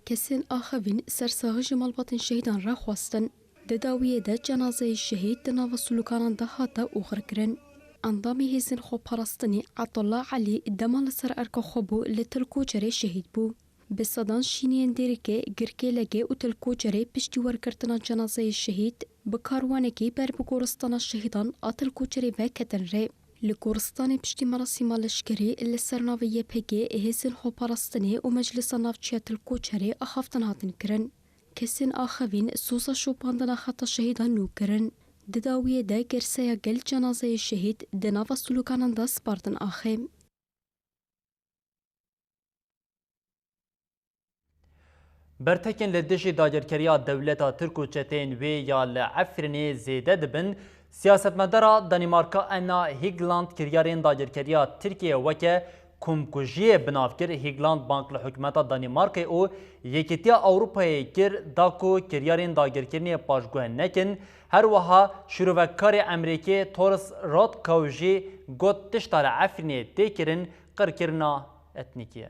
Kesên axivîn sersaxî ji malbatên şehîdan re xwestin. Di dawiyê de cenazeyê şehîd di nava sûlikanan de hate oxirkirin. Endamê Hêzên Xweparastinê Etullah Elî dema li ser erka xwe bû li Til Koçerê şehîd bû. Bi sedan şîniyên dêrikê, Girkêlegê û Til Koçerê piştî wergirtina cenazeyê şehîd bi karwanekî ber bi goristana şehîdan a Til Koçerê ve ketin rê. Li goristanê piştî merasîma leşkerî li ser navê Y P G, Hêzên Xweparastinê û Meclisa Navçeya Til Koçerê axaftin hatin kirin. Kesên axivîn soza şopandina xeta şehîdan nû kirin. Di dawiyê de girseya gel cenazeyê şehîd di nava stûlkanan de spartin axê. Bertekên li dijî dagirkeriya dewleta Tirk û çeteyên wê ya li Efrînê zêde dibin. Siyasetmedara Danîmarka Anna Hegland kiryarên dagirkeriya Tirkiyê weke komkujiyê bi nav kir. Hegland bang li hikûmeta Danîmarkayê û Yekîtiya Ewropayê kir da ku kiryarên dagirkirinê paşguh nekin. Her wiha şîrovekarê Amerîkî Thomas Radko jî got, tişta li Efrînê tê kirin qirkirina etnîkî ye.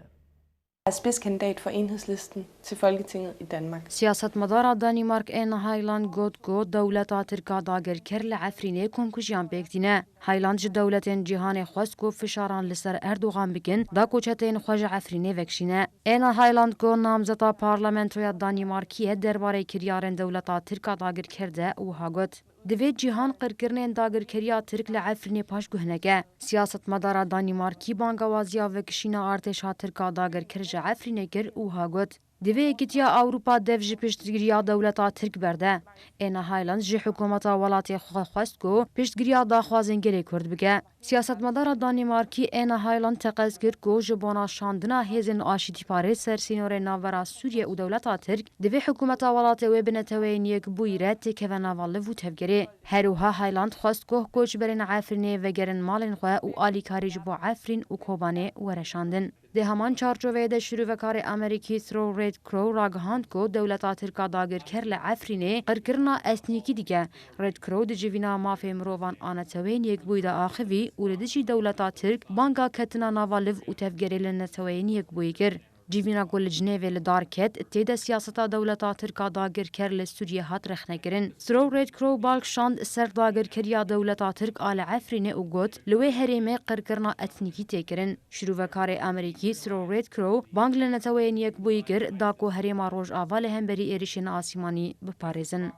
Als Spidskandidat for Enhedslisten til Folketinget i Danmark. Siyasetmedara Danîmark Anna Hegland got ku dewleta Tirk a dagirker li Efrînê komkujiyan pêk tîne. Hegland ji dewletên cîhanê xwest ku fişaran li ser Erdogan bikin, da ku çeteyên xwe ji Efrînê vekişîne. Anna Hegland ku namzeta parlamentoya Danîmarkî ye, derbarê kiryarên dewleta Tirk a dagirker de wiha got, divê cîhan qirkirinên dagirkeriya Tirk li Efrînê paşguh neke. Siyasetmedara Danîmarkî bangawaziya vekişîna artêşa Tirk a dagirker ji Efrînê kir û wiha got, divê Yekîtiya Ewropa dev ji piştgiriya dewleta Tirk berde. Anna Hegland ji hikûmeta welatê xwe xwest ku piştgiriya daxwazên gelê Kurd bike. Siyasetmedara Danîmarkî Anna Hegland teqez kir ku ji bona şandina hêzên aştîparêz ser sînorê navbera Sûriye û dewleta Tirk, divê hikûmeta welatê wê bi Neteweyên Yekbûyî re têkeve nava liv û tevgerê. Her wiha Hegland xwest ku koçberên Efrînê vegerin malên xwe û alîkarî ji bo Efrîn û Kobanê were şandin. Di heman çarçoveyê de şîrovekarê Amerîkî Throw Red Crow ragihand ku dewleta Tirk a dagirker li Efrînê qirkirina etnîkî dike. Red Crow di civîna mafê mirovan a Neteweyên Yekbûyî de axivî û li dijî dewleta Tirk banga ketina nava liv û tevgerê li Neteweyên Yekbûyî kir. Civîna ku li Cinêvê li dar ket, tê de siyaseta dewleta Tirk a dagirker li Sûriyê hat rexnekirin. Throw Red Crow bal şand ser dagirkeriya dewleta Tirk a li Efrînê û got, li wê herêmê qirkirina etnîkî tê kirin. Şîrovekarê Amerîkî Throw Red Crow bang li Neteweyên Yekbûyî kir, da ku herêma Rojava li hemberî êrişên asîmanî biparêzin.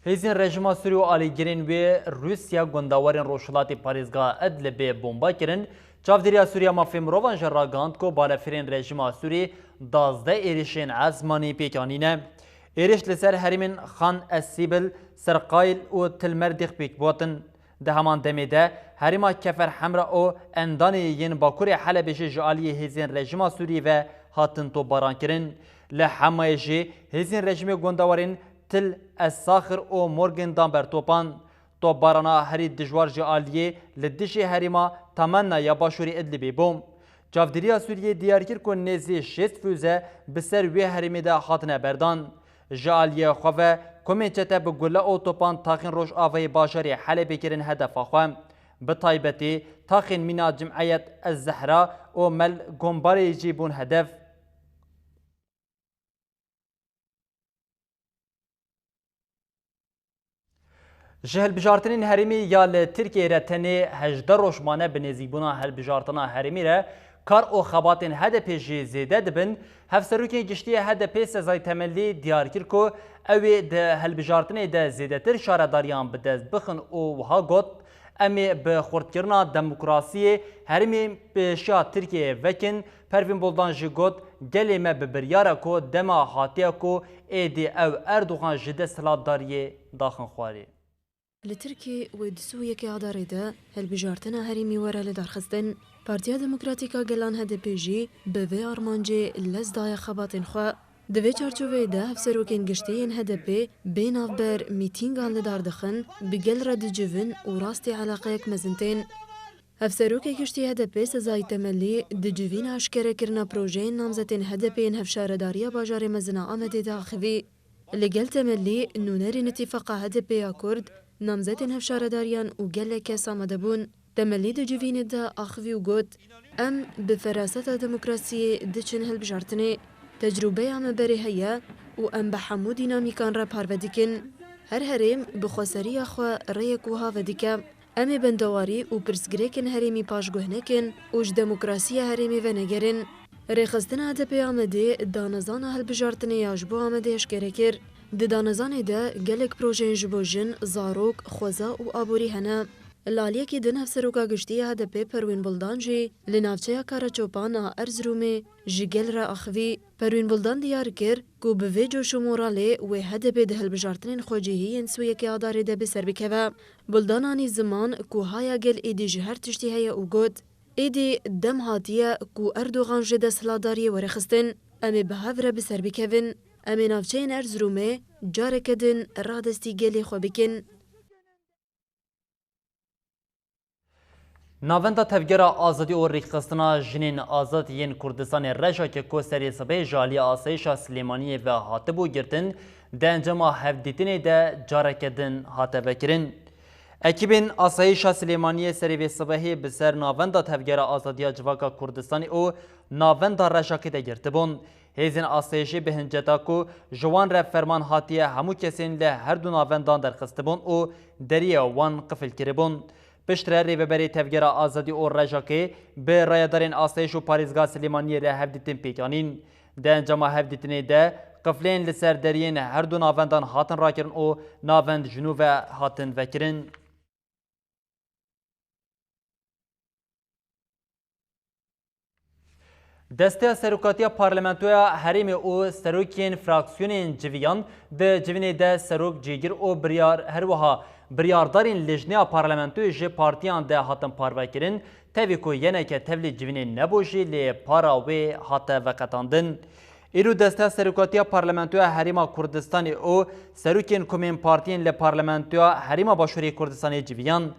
Hêzên rejîma Sûrî û alîgirên wê Rûsya gundewarên rojhilatê parêzgeha Idlibê bomba kirin. Çavdêriya Sûriya Mafê Mirovan jî ragihand ku balefirên rejîma Sûrî duwazdeh êrişên esmanî pêk anîne. Êriş li ser herêmên Xan Es Sîbil, Serqayl û Til Merdîx pêk hatin. Di heman demê de herêma Kefer Hemra û endanê yên bakurê Helebê jî ji aliyê hêzên rejîma Sûrî ve hatin topbaran kirin. Li Hemayê jî hêzên rejîmê gundewarên Til Es Saxir û Morgên dan ber topan. Topbarana herî dijwar ji aliyê li dijî herêma Tamenna ya başûrê Idlibê bû. Çavdêriya Sûriyê diyar kir ku nêzî şêst fûze bi ser wê herêmê de hatine berdan. Ji aliyê xwe ve komên çete bi gule û topan taxên rojavayê bajarê Helebê kirin hedefa xwe. Bi taybetî taxên mîna Cimeyet Ez Zehra û Mel Gombarê jî bûn hedef. Ji hilbijartinên herêmî ya li Tirkiyeyê re tenê hejdeh roj mane, bi nêzîkbûna hilbijartina herêmî re kar û xebatên H D P jî zêde dibin. Hevserokê Giştî ya H D P Sezai Temelî diyar kir ku ew ê di hilbijartinê de zêdetir şaredariyan bi dest bixin û wiha got, em ê bi xurtkirina demokrasiyê herêmên pêşiya Tirkiyeyê vekin. Pervîn Buldan jî got, gelê me bi biryar e ku dema hatiye ku êdî ew Erdogan ji desthilatdariyê daxin xwarê. Li Tirkiyê wê du sed û yekê Adarê de hilbijartina herêmî were lidarxistin. Partiya Demokratîk a Gelan H D P jî bi vê armancê lez daye xebatên xwe. Di vê çarçoveyê de hevserokên giştî yên H D P bê navber mîtîngan li dar dixin, bi gel re dicivin û rastî eleqeyek mezin tên. Hevserokê Giştî H D P Sezai Temelî di civîna eşkerekirina projeyên namzetên H D P yên hevşaredariya bajarê mezin a Amedê de axivî. Li gel Temelî nûnerên Îtîfaqa H D P ya Kurd, namzetên hevşaredariyan û gelek kes amade bûn. Temelî di civînê de axivî û got, em bi feraseta demokrasiyê diçin hilbijartinê. Tecrûbeya me berê heye û em bi hemû dînamîkan re parve dikin. Her herêm bi xweseriya xwe rêyek wiha vedike. Em ê bendewarî û pirsgirêkên herêmî paşguh nekin û ji demokrasiya herêmê venegerin. Rêxistina H D P Amedê danezana hilbijartinê ya ji bo Amedê eşkere kir. Di danezanê de gelek projeyên ji bo jin, zarok, xweza û aborî hene. Li aliyekî din Hevseroka Giştî ya H D P Perwîn Buldan jî li navçeya Karaçopan a Erzirûmê ji gel re axivî. Perwîn Buldan diyar kir ku bi vê coş û moralê wê H D P di hilbijartinên xwecihî yên sî û yekê Adarê de bi ser bikeve. Buldan anî ziman ku haya gel êdî ji her tiştî heye û got, êdî dem hatiye ku Erdogan ji desthilatdariyê were xistin. Em ê bi hev re bi ser bikevin. Em ê navçeyên Erzirûmê careke din radestî gelê xwe bikin. Navenda Tevgera Azadî û Rêkxistina Jinên Azad yên Kurdistanê Rejake ku serê sibehê ji aliyê Asayîşa Silêmaniyê ve hatibû girtin, di encama hevdîtinê de careke din hate vekirin. Ekîbên Asayîşa Silêmaniyê serê vê sibehê bi ser Navenda Tevgera Azadiya Civaka Kurdistanê û Navenda Rejakê de girtibûn. Hêzên asayişê bi hinceta ku ji wan re ferman hatiye hemû kesên li her du navendan derxistibûn û deriyê wan qifil kiribûn. Piştre Rêveberê Tevgera Azadî û Rejakê bi rayedarên asayîş û parêzgeha Silêmaniyê re hevdîtin pêk anîn. Di encama hevdîtinê de qiflên li ser deriyên her du navendan hatin rakirin û navend ji nû ve hatin vekirin. Desteya Serokatiya Parlamentoya Herêmê û serokên fraksiyonên civiyan di civînê de serok, cîgir û biryar, her wiha biryardarên lijneya parlamentoyê ji partiyan de hatin parvekirin, tevî ku yeneke tevlî civînê nebû jî lê para wê hate veqetandin. Îro Desteya Serokatiya Parlamentoya Herêma Kurdistanê û serokên komên partiyên li Parlamentoya Herêma Başûrê Kurdistanê civiyan.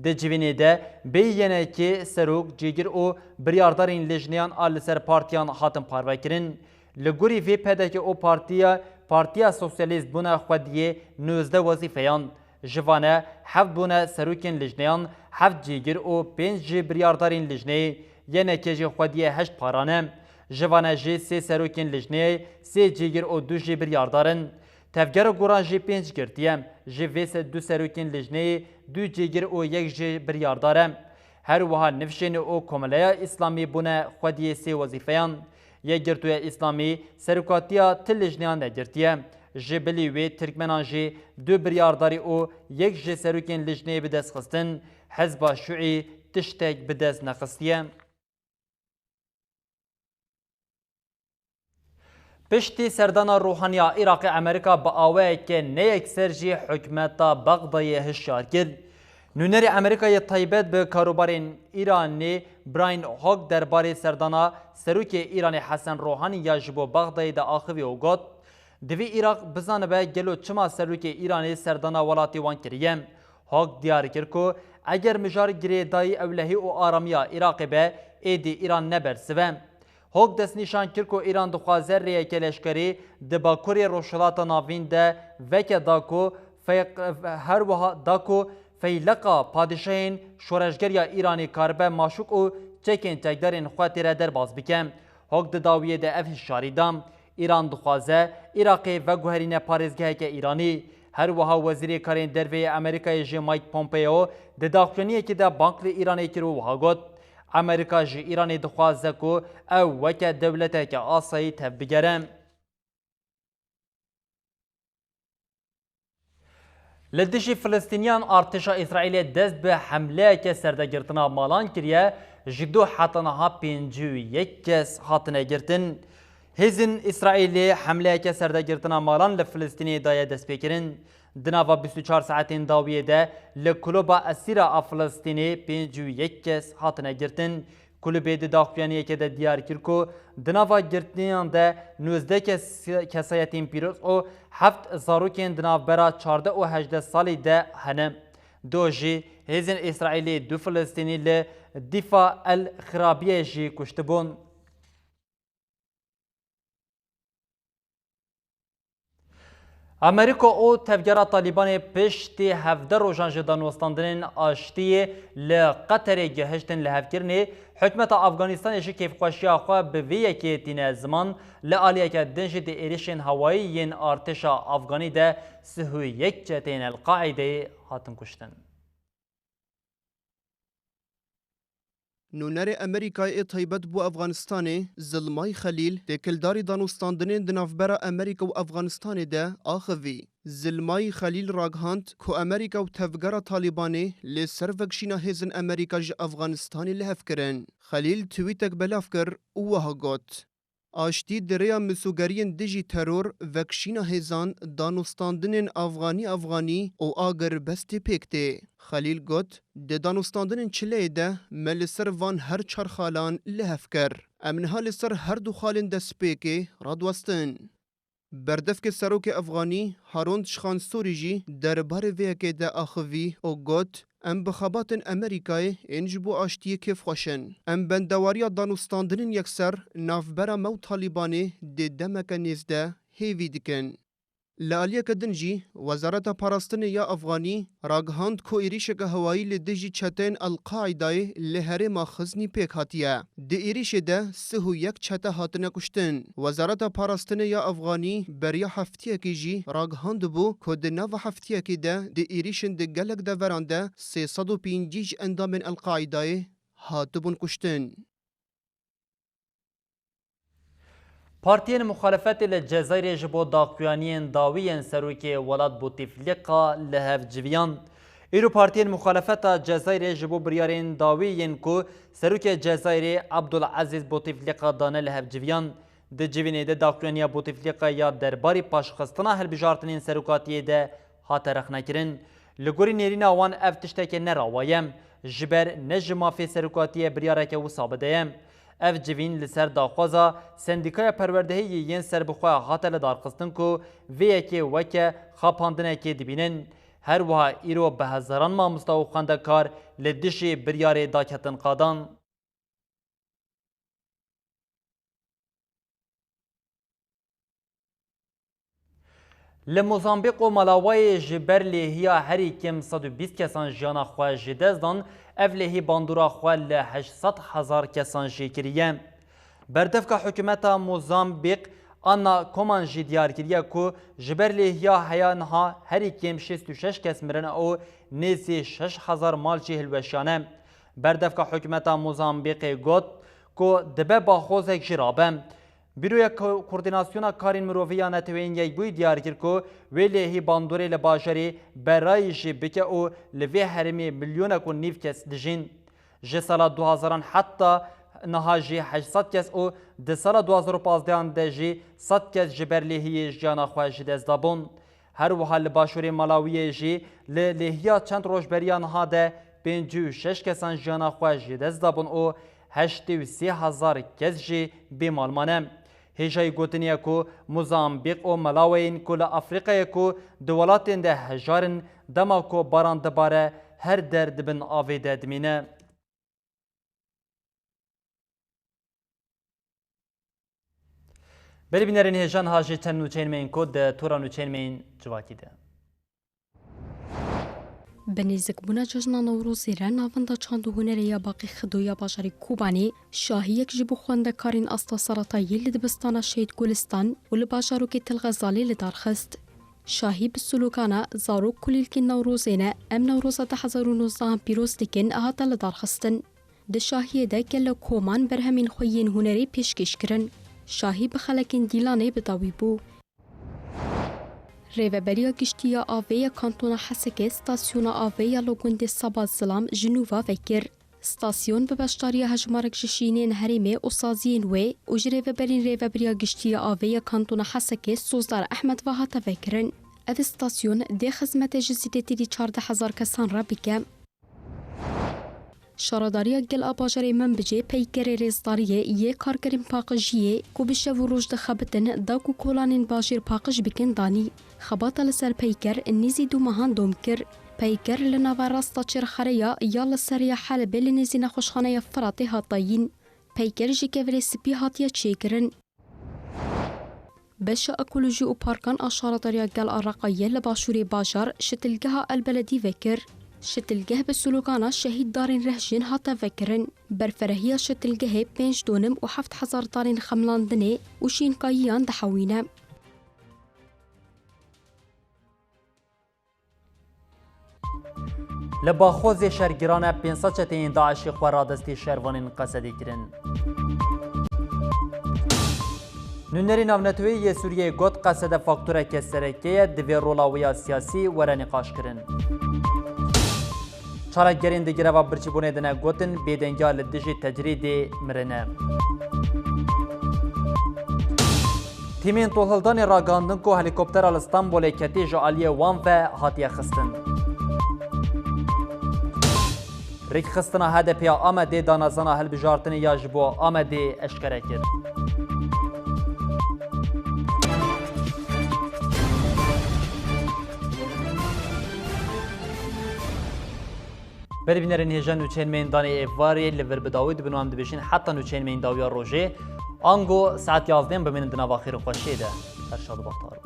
Di civînê de bêyî yenekê serok, cîgir û biryardarên lijneyan a li ser partiyan hatin parvekirin. Li gorî vê P D K û partiya, Partiya Sosyalîst bûne xwediyê nozdeh wezîfeyan. Ji vane heft bûne serokên lijneyan, heft cîgir û pênc jî biryardarên lijneyê, yenekê jî xwediyê heşt paran e. Ji vane jî sê serokên lijneyê, sê cîgir û du jî biryardar in. Tevgera Goran jî pênc girtiye. Ji vê se du serokên lijneyê du cêgir û yek jî biryardar e. Her wiha Nifşênê û Komeleya Îslamî bûne xwediyê sê wezîfeyan. Yekgirtûya Îslamî serokatiya ti lijneyan negirtiye. Ji bilî wê Tirkmenan jî du biryadarî û yek ji serokên lijneyê bi dest xistin. Hizba Şûî tiştek bi dest nexistiye. Piştî serdana Ruhaniya Iraqê, Amerîka bi awayeke neyekser jî hikûmeta Bexdayê hişyar kir. Nûnerê Amerîkayê taybet bi karûbarên Îranê Brian Hook derbarê serdana serokê Îranê Hesen Ruhanî ya ji bo Bexdayê de axivî û got, Divê Iraq bizanibe gelo çima serokê Îranê serdana welatê wan kiriye. Hook diyar kir ku eger mijar girêdayî ewlehî û aramiya Iraqê be, êdî Îran ne bersiv e. Hook destnîşan kir ku Îran dixwaze rêyeke leşkerî di Bakurê Rojhilata Navîn de veke da ku feyq-, her wiha da ku feyleqa padîşahên şoreşger ya Îranê karibe maşûk û çekên çekdarên xwe tê re derbas bike. Hook di dawiyê de ev hişyarî da. Îran dixwaze Iraqê veguherîne parêzgeheke Îranî. Her wiha Wezîrê Karên Derve yê Amerîkayê jî Mike Pompeo di daxuyaniyekê de bang li Îranê kir û wiha got, Amerîka ji Îranê dixwaze ku ew weke dewleteke asayî tevbigere. Li dijî Filistîniyan artêşa Îsraîlê dest bi hemleyeke serdegirtina malan kiriye, ji du heta niha pêncî û yek kes hatine girtin. Hêzên Îsraîlê hemleyeke serdegirtina malan li Filistînê daye destpêkirin. Di nava bîst û çar saetên dawiyê de li Kuloba Esîra a Filistînê pêncî û yek kes hatine girtin. Kulubê di daxuyaniyekê de diyar kir ku di nava girtiniyan de nozdeh kes-, kesayetên pîroz û heft zarokên di navbera çardeh û hejdeh salî de hene. Do jî hêzên Îsraîlî du Filistînî li Dîfa El Xirabiyê jî kuştibûn. Amerîka û tevgera Talîbanê piştî hevdeh rojan ji danûstandinên aştiyê li Qeterê gihiştin lihevkirinê, hikûmeta Afganistanê ji kêfxweşiya xwe bi vê yekê tîne ziman, li aliyeke din jî di êrişên hewayî yên artêşa Afganî de sih û yek çeteyên El-Qaîdeyê hatin kuştin. Nûnerê Amerîkayê ê taybet bo Afganistanê, Zilmay Xelîl, têkildarî danûstandinên di navbera Amerîka û Afganistanê de axivî. Zilmay Xelîl ragihand ku Amerîka û tevgera Talîbanê lê ser vekişîna hêzên Amerîka ji Afganistanê li hev kirin. Xelîl twîtek belav kir û wiha got, Aştî di rêya misogeriyên dijî teror, vekişîna hêzan, danûstandinên afxanî-afxanî û agirbestê pêk tê. Xelîl got, di danûstandinên çileyê de me li ser van her çar xalan li hev kir. Em niha li ser her du xalên destpêkê radiwestin. Berdevkê serokê efxanî Harûn Dişxan Sûrî jî derbarê vê yekê de axivî û got, Em bi xebatên Amerîkayê ên ji bo aştiyê kêfxweş in. Em bendewariya danûstandinên yekser navbera me û Talîbanê di demeke nêz de hêvî dikin. Li aliyeke din jî, Wezareta Parastinê ya Efxanî ragihand ku êrîşeke hewayî li dijî çeteyên El-Qaîdayê li herêma Xiznî pêk hatiye. Di êrîşê de sih û yek çete hatine kuştin. Wezareta Parastinê ya Efxanî beriya heftiyekê jî ragihandibû ku di nava heftiyekê de di êrîşên di gelek deveran de sê sed û pêncî ji endamên El-Qaîdayê hatibûn kuştin. Partiyên muxalefetê li Cezayirê ji bo daxuyaniyên dawî yên serokê welat Bouteflika li hev civiyan. Îro partiyên muxalefeta Cezayirê ji bo biryarên dawî yên ku serokê Cezayirê Abdulaziz Bouteflika dane li hev civiyan. Di civînê de daxuyaniya Bouteflika ya derbarî paşxistina hilbijartinên serokatiyê de hate rexnekirin. Li gorî nêrîna wan ev tişteke ne rawa ye. Ji ber ne ji mafê serokatiyê biryareke wisa bide ye. Ev civîn li ser daxwaza Sendîkaya Perwerdehiyê yên Serbixwe hate lidarxistin ku vê yekê weke xapandinekê dibînin. Her wiha îro bi hezaran mamosta û xwendekar li dijî biryarê daketin qadan. Li Mozambîq û Malawayê ji ber lêhiya herî kêm sed û bîst kesan jiyana xwe ji dest dan, ev lêhî bandora xwe li heşt sed hezar kesan jê kiriye. Berdevka hikûmeta Mozambîq Anna Koman jî diyar kiriye ku ji ber lêhiya heya niha herî kêm şêst û şeş kes mirine û nêzî şeş hezar mal jî hilweşiyane. Berdevka hikûmeta Mozambîqê got ku dibe baxozek jî rabe. Buroya Ko-, Koordînasyona Karên Mirovî ya Neteweyên Yekbûyî diyar kir ku wê lêhî bandorê li bajarê Berayî jî bike û li vê herêmê milyonek û nîv kes dijîn. Ji sala du hezaran heta niha jî heşt sed kes û di sala du hazar û pazdehan de jî sed kes ji ber lêhiyê jiyana xwe ji dest dabûn. Her wiha li başûrê Malawiyê jî li lêhiya çend roj beriya niha de pêncî û şeş kesan jiyana xwe ji dest dabûn û heştê û sê hezar kes jî bêmal mane. Hêjayî gotinê ye ku Mozambîq û Malaweyên ku li Afrîkayê ku di welatên de hejar in, dema ku baran dibare her der di bin avê de dimîne. Belê bînerên hêja niha jî çend nûçeyên me yên ku di tora nûçeyên me yên civakî de. Bi nêzikbûna cejna Newrozê re navenda çand û hunerê ya Baqî Xido ya bajarê Kobanê, şahiyek ji bo xwendekarên asta serata yê li dibistana Şehîd Gulistan û li bajarokê Til Xezalê li dar xist. Şahî bi slogana Zarok kulîlkên Newrozê ne, em Newroza du hezar û nozdehan pîroz dikin hate lidarxistin. Di şahiyê de gelek koman berhemên xwe yên hunerê pêşkêş kirin. Şahî bi xelekên dîlanê bi dawî bû. Rêveberiya Giştî ya Avê ya Kantona Hesekê stasyona avê ya li gundê Seba Zilam ji nû ve vekir. Stasyon bi beşdariya hejmarek ji şînên herêmê û saziyên wê û ji rêveberên Rêveberiya Giştî ya Avê ya Kantona Hesekê Sozdar Ehmed ve hate vekirin. Ev stasyon dê xizmete ji zêdetirî çardeh hezar kesan re bike. Şaredariya Gel a bajarê Minbicê peykerê rêzdariyê yê karkerên paqijiyê ku bi şev û roj dixebitin da ku kolanên bajêr paqij bikin danî. Xebata li ser peyker nêzî du mehan dom kir. Peyker li nava rasta Çêrxerê ya ya li ser ya Helebê li nêzî nexweşxaneya Firatê hat dayîn. Peyker ji kevirê spî hatiye çêkirin. Beşa Ekolojî û Parkan a Şaredariya Gel a Reqayê li başûrê bajar şitilgeha El Beledî vekir. Şitilgeh bi slogana Şehîd darên reh jin hate vekirin. Berferehiya şitilgehê pênc donim û heft hezar darên xemlandinê û şînkayiyan dihewîne. Li Baxozê şergirane pênc sed çeteyên DAIŞê xwe radestî şervanên Qesedê kirin. Nûnerê Navneteweyî yê Sûriyeyê got, Qesede faktoreke sereke ye, divê rola wê ya siyasî were nîqaşkirin. Çalakgerên di greva birçîbûnê de ne gotin, bêdengiya li dijî tecrîdê mirine. Tîmên tolhildanê ragandin ku helîkoptera li Stenbolê ketî ji aliyê wan ve hatiye xistin. Rêkxistina H D P ya Amedê danezana hilbijartinê ya ji bo Amedê eşkere kir. Berî bînerên hêja nûçeyên me yên danê êvarê li vir bi dawî dibin û em dibêjin heta nûçeyên me yên dawiya rojê. Ango saet yazdeh bimînin di nava xêr û xweşiyê de. Her şad û bextewar.